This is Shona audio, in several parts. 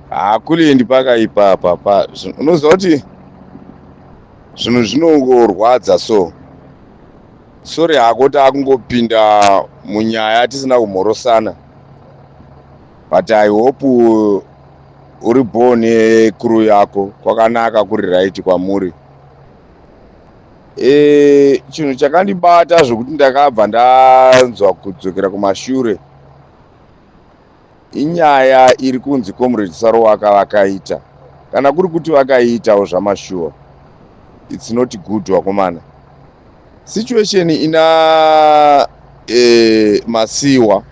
Hakulendi pakaipa apa pa unoziva kuti zvinhu zvinongorwadza. So sorry hako, taakungopinda munyaya tisina kumhorosana, but I hope uri bho necrew yako, kwakanaka, kuri right kwamuri. Chinhu chakandibata zvokuti ndakabva ndanzwa kudzokera kumashure inyaya iri kunzi Comrade Saruwaka vakaita. Kana kuri kuti vakaiitawo zvamashuwa, it's not good, vakomana. Situation ina Masiwa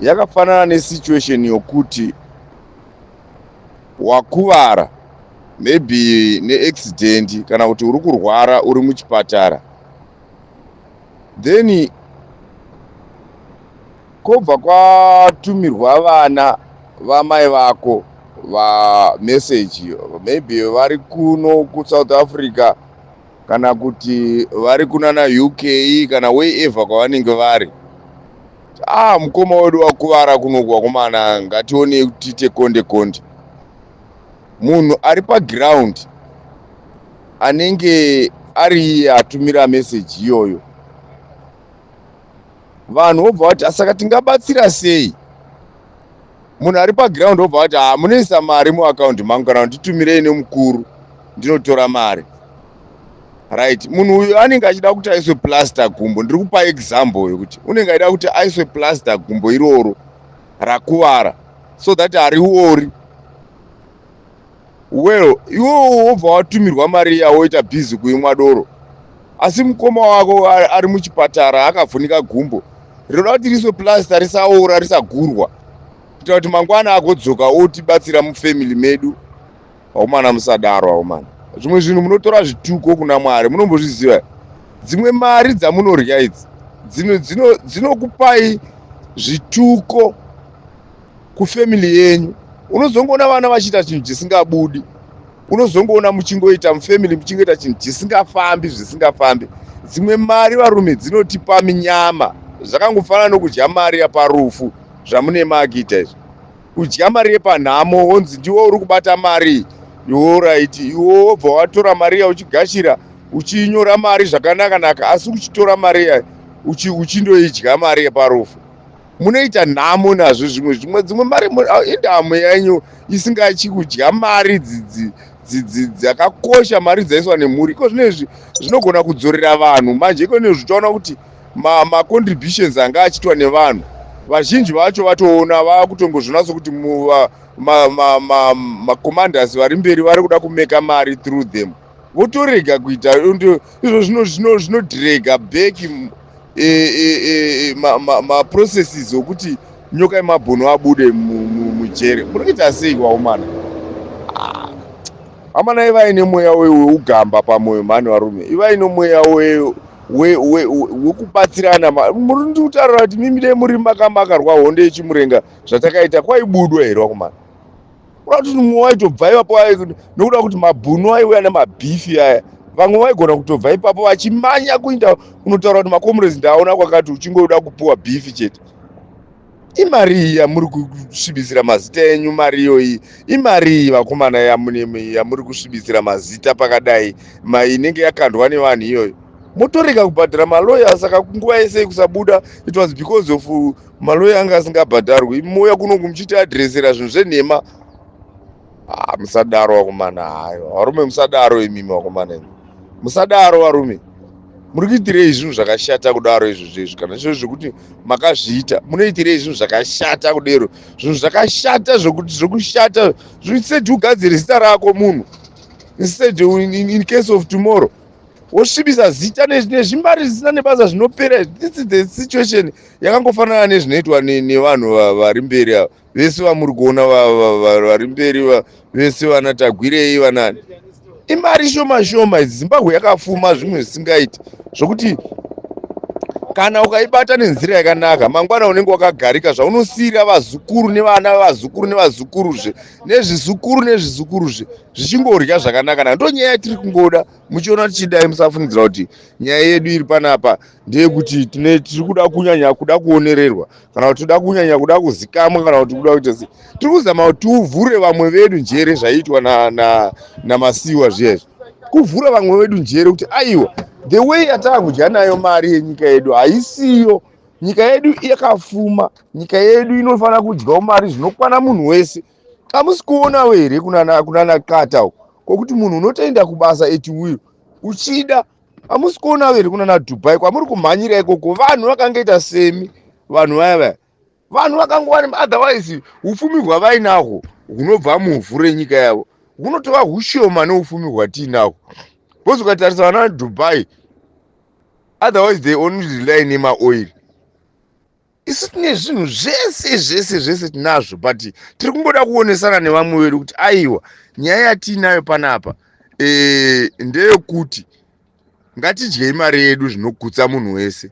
yakafanana nesituation yokuti wakuvara maybe neaccident, kana kuti uri kurwara, uri muchipatara, then kwobva kwatumirwa vana vamai vako vameseji, maybe vari kuno kuSouth Africa, kana kuti vari kunana UK, kana wherever kwavanenge vari. Ah, mukoma wedu wakuvara kunoku, vakomana, ngationei tiite konde konde. Munhu ari paground anenge ari iye atumira meseji iyoyo, vanhu vobva vati, "Saka tingabatsira sei?" Munhu ari paground wobva vati, "Ha, munoisa mari muakaundi mangu, kana nditumirei nemukuru, ndinotora mari." Right, munhu uyu anenge achida kuti aiswe plaster gumbo. Ndiri kupa example yekuti unenge achida kuti aiswe plaster gumbo iroro rakuvara so that hariori. Well, iwowo wobva watumirwa mari iya, woita busy kuimwa doro, asi mukoma wako ari muchipatara akavhunika gumbo rinoda kuti riiswe plaster, risaora, risagurwa, kuitira kuti mangwana agodzoka otibatsira mufamily medu. Vakomana, musadaro, vakomana. Zvimwe zvinhu munotora zvituko kuna Mwari. Munombozviziva, dzimwe mari dzamunorya idzi dzinokupai zvituko kufamily yenyu. Unozongoona vana vachiita chinhu chisingabudi, unozongoona muchingoita mufamily muchingoita chinhu chisingafambi, zvisingafambi. Dzimwe mari, varume, dzinotipa minyama. Zvakangofanana nokudya mari yaparufu zvamune makuita izvi, kudya mari yepanhamo. Wonzi ndiwo uri kubata mari iwo, right? Iwo wobva watora mari iya, uchigashira, uchinyora mari zvakanaka naka, asi uchitora mari iya uchindoidya mari yeparufu. Munoita nhamo nazvo. Zvimwe zvimwe dzimwe mari indamo yenyu isingachi kudya mari dzakakosha, mari dzaiswa nemhuri. Iko zvino izvi zvinogona kudzorera vanhu manje. Iko nezvi uchaona kuti macontributions anga achiitwa nevanhu vazhinji vacho vatoona vakutongozviona sokuti macommanders vari mberi vari kuda kumeka mari through them, votorega kuita izvo. Zvinodrega back maprocesses okuti Nyoka yemabhunu abude mujere. Muri kuita sei, vaomana? Amana, ivai nemweya weugamba pamwoyo mhani. Varume, ivai nomweya wekubatsirana. Muri ndikutaurira kuti mimi dei muri makamakarwa hondo yeChimurenga zvatakaita, kwaibudwa here, vakomana? Kuda kuti mumwe waitobva ipapo nokuda kuti mabhunu aiuya nemabhifi aya, vamwe vaigona kutobva ipapo vachimanya kuinda kunotaura kuti macomrades ndaona kwakati, uchingoda kupuwa bhifi chete. Imari iyi yamuri kusvibisira mazita enyu, mari iyoyi imari iyi, vakomana, yamuri kusvibisira mazita pakadai, inenge yakandwa nevanhu iyoyo. Motorega kubhadhara maloya. Saka nguva yese kusabuda, it was because of maloya anga asingabhadharwi. Mouya kunoku muchiti adhiresera zvinhu zvenhema. Ah, musadaro, vakomana. Hayo, varume, musadaro imimi, vakomana imi, musadaro. Varume, muri kuitirei zvinhu zvakashata kudaro izvozvo izvi? Kana izvozvo zvekuti makazviita, munoitirei zvinhu zvakashata kudero? Zvinhu zvakashata zvokuti zvokushata. Instead ugadzire zita rako munhu, instead in case of tomorrow, wosvibisa zita nezvimari zvisina nebasa zvinopera. This is the situation yakangofanana nezvinoitwa nevanhu vari mberi ava vese vamuri kuona vari mberi vese, vana Tagwirei, vanani. Imari shoma shoma idzi. Zimbabwe yakafuma zvimwe zvisingaiti, zvokuti kana Kana ukaibata nenzira yakanaka, mangwana unenge wakagarika zvaunosiyira vazukuru nevana vevazukuru nevazukuruzve nezvizukuru nezvizukuruzve zvichingorya zvakanaka naka. Ndo nyaya yatiri kungoda muchiona tichidai. Musafungidzira kuti nyaya yedu iri panapa ndeyekuti tine tiri kuda kunyanya kuda kuonererwa kana kuti toda kunyanya kuda kuzikamwa kana kuti kuda kuita sei. Tiri kuzama kuti tiuvhure vamwe vedu njere zvaiitwa naMasiwa na, na zviya izvi, kuvhura vamwe vedu njere kuti aiwa, the way yataakudya nayo mari yenyika yedu haisiyo. Nyika yedu yakafuma, nyika yedu inofanira kudyawo mari zvinokwana munhu wese. Hamusi kuonawo here kunana Qatar uko kwokuti munhu unotoenda kubasa at will uchida? Hamusi kuonawo here kunana Dubai kwamuri kumhanyira ikoko? Vanhu vakangoita semi, vanhu vaya vaya, vanhu vakangova. Otherwise upfumi hwavainahwo hunobva muvhu renyika yavo hunotova hushoma neupfumi hwatiinahwo, because ukatarisa vana Dubai, otherwise they only rely nemaoil. Isu tine zvinhu zvese zvese zvese tinazvo, but tiri kungoda kuonesana nevamwe vedu kuti aiwa, nyaya yatiinayo panapa ndeyekuti ngatidyei mari yedu zvinogutsa munhu wese.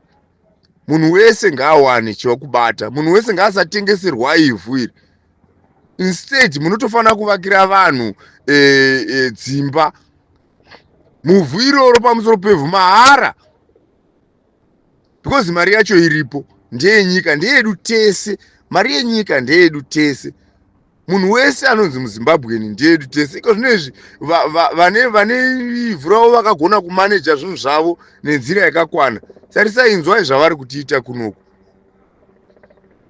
Munhu wese ngaawane chekubata, munhu wese ngaasatengeserwa ivhu iri. Instead munotofanira kuvakira vanhu dzimba muvhu iroro, pamusoro pevhu, mahara, because mari yacho iripo ndeyenyika, ndeyedu tese. Mari yenyika ndeyedu tese. Munhu wese anonzi muZimbabweni ndeyedu tese. Iko zvino izvi vane ivhu ravo vakagona kumaneja zvinhu zvavo nenzira yakakwana. Tarisai, inzwai zvavari kutiita kunoku.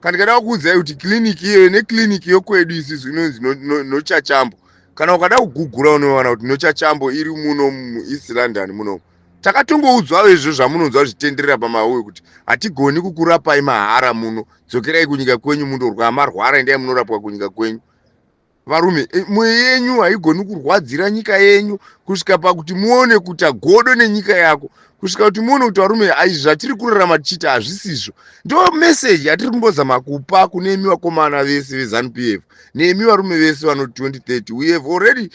Kana ndikada kukuudzai kuti kiliniki iyoyo nekiliniki yokwedu isusu inonzi Nochachambo, kana ukada kugugura unowana kuti Nochachambo iri muno muEast London munomu. Takatongoudzwawo izvo zvamunonzwa zvichitenderera pamauyo kuti hatigoni kukurapai mahara muno, dzokerai kunyika kwenyu mundorwa marwara, endai munorapwa kunyika kwenyu. Varume, mwoyo yenyu haigoni kurwadzira nyika yenyu kusvika pakuti muone kuita godo nenyika yako, kusvika kuti muone kuti varume, aizvi zvatiri kurarama tichiita hazvisizvo. Ndo meseji yatiri kumbozama kupa kune imi vakomana vese veZANU PF nemi varume vese vanoti 2030. We have already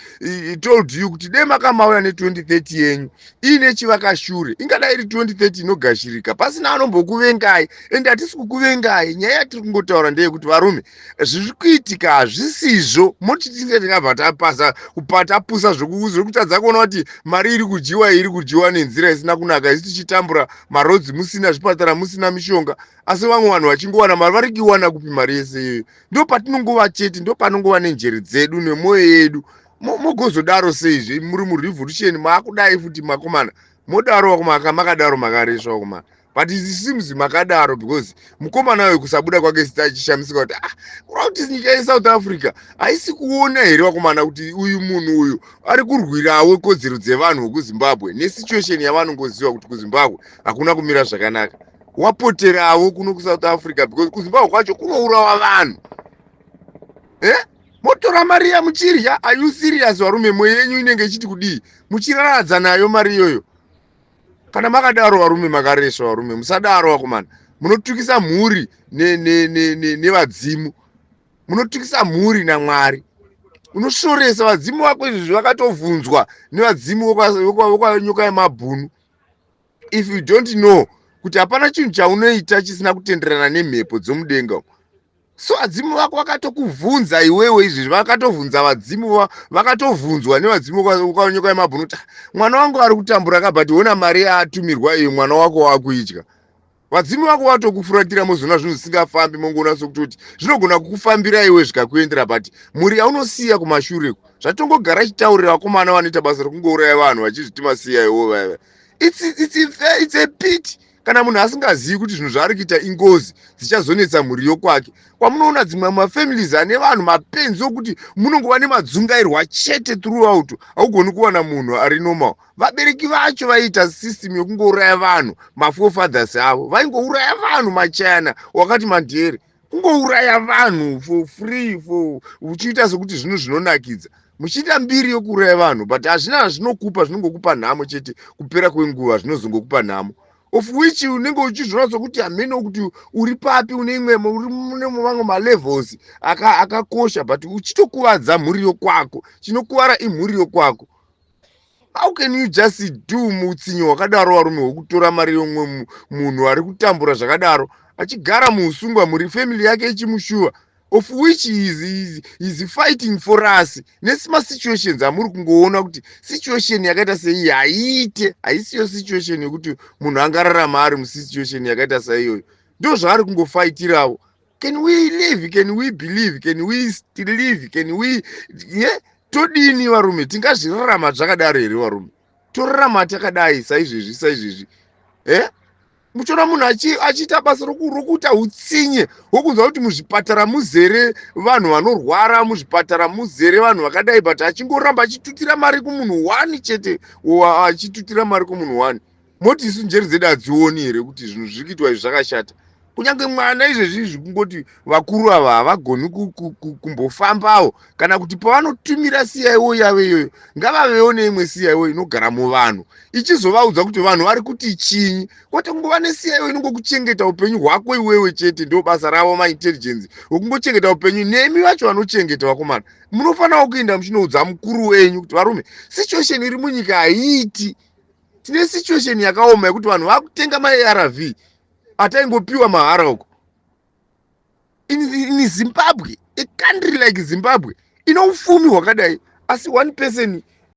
told you kuti dai makamauya ne2030 yenyu iine chivakashure, ingadai iri 2030 inogashirika pasina anombokuvengai. Ende hatisi kukuvengai. Nyaya yatiri kungotaura ndeyekuti varume, zviri kuitika hazvisizvo. Moti tinge tingabva tapasa tapusa zvekutadza kuona kuti mari iri kudyiwa, iri kudyiwa nenzira isina kunaka, isi tichitambura, marodzi musina, zvipatara musina, mishonga, asi vamwe vanhu vachingowana mari. Vari kuiwana kupi mari yese iyoyo? Ndo patinongova chete, ndo panongova nenjere dzedu nemwoyo yedu. Mogozodaro seizve muri murevolution maakudai futi makomana, modaro vakomana, makadaro makaresva vakomana. But it seems makadaro because mukomana uyu kusabuda kwake zita achishamisika kuti ah, kureva kuti nyika yeSouth Africa haisi kuona here vakomana kuti uyu munhu uyu ari kurwirawo kodzero dzevanhu vekuZimbabwe nesituation yavanongoziva kuti kuZimbabwe hakuna kumira zvakanaka? Wapoterawo kuno kuSouth Africa because kuZimbabwe kwacho kunourawa vanhu. Motora mari yamuchirya. Are you serious, varume? Mwoyo yenyu inenge ichiti kudii muchiraradza nayo mari iyoyo? Kana makadaro varume, makaresva varume. Musadaro vakomana, munotukisa mhuri nevadzimu, munotukisa mhuri naMwari. Unoshoresa vadzimu vako. Izvozvi vakatovhunzwa nevadzimu vokwanyoka yemabhunu. If you don't know kuti hapana chinhu chaunoita chisina kutenderana nemhepo dzomudenga umu, so vadzimu vako vakatokuvhunza iwewe izvezvi, vakatovhunza vadzimu, vakatovhunzwa nevadzimu vokwanyoka yemabhunu kuti, "Ah, mwana wangu ari kutambura ka, but ona mari yaatumirwa iyo, mwana wako wakuidya." Vadzimu vako vatokufuratira. Mozoona zvinhu zvisingafambi, mongoona sokutoti zvinogona kukufambira iwe zvikakuendera, but mhuri yaunosiya kumashure zvatongogara chitaurira vakomana vanoita basa rekungouraya vanhu vachizviti masiya iwo vaya. It's a pity kana munhu asingazivi kuti zvinhu zvaari kuita ingozi dzichazonetsa mhuri yokwake. Kwamunoona dzimwe mafamilies ane vanhu mapenzi okuti munongova nemadzungairwa chete throughout, haugoni kuwana munhu ari normal. Vabereki vacho vaiita system yekungouraya vanhu, maforefathers avo vaingouraya vanhu, machayana wakati mandere, kungouraya vanhu for free, for uchiita sekuti zvinhu zvinonakidza, muchiita mbiri yokuuraya vanhu, but hazvina zvinokupa, zvinongokupa nhamo chete. Kupera kwenguva zvinozongokupa nhamo, of which unenge uchizviona sokuti hameno kuti uri papi, une imwe uri mune mamwe malevels akakosha, but uchitokuvadza mhuri yokwako. Chinokuvara imhuri yokwako. How can you just do mutsinyo hwakadaro, varume, hwekutora mari yomwe munhu ari kutambura zvakadaro, achigara muusungwa, muri family yake ichimushuva, of which is fighting for us nesimasituations amuri kungoona kuti situation yakaita sei? Haiite, haisiyo situation yekuti munhu angararama ari musituation yakaita saiyoyo. Ndo zvaari kungofaitirawo. Can we live? Can we believe? Can we still live? Can we, yeah? Todini, varume? Tingazvirarama zvakadaro here, varume? Torarama takadai saizvezvi, saizvezvi, e muchiona munhu achiita basa rokuita utsinye hwokunzwa kuti muzvipatara muzere vanhu vanorwara, muzvipatara muzere vanhu vakadai, but achingoramba achitutira mari kumunhu one chete, achitutira mari kumunhu one. Moti isu njeri dzedu hadzioni here kuti zvinhu zviri kuitwa izvi zvakashata? Kunyange mwana izvezvi izvi, kungoti vakuru ava havagoni kumbofambawo, kana kuti pavanotumira CIO yavo iyoyo, ngavavewo neimwe CIO inogara muvanhu, ichizovaudza kuti vanhu vari kuti chinyi, kwete kungova neCIO inongokuchengeta upenyu hwako iwewe chete. Ndo basa ravo maintelligence, wekungochengeta upenyu. Nemi vacho vanochengeta, vakomana, munofanirawo kuenda muchinoudza mukuru wenyu kuti, "Varume, situation iri munyika haiiti. Tine situation yakaoma yekuti vanhu vakutenga maARV ataingopiwa mahara uko." In Zimbabwe, a country like Zimbabwe ino ufumi hwakadai, asi one person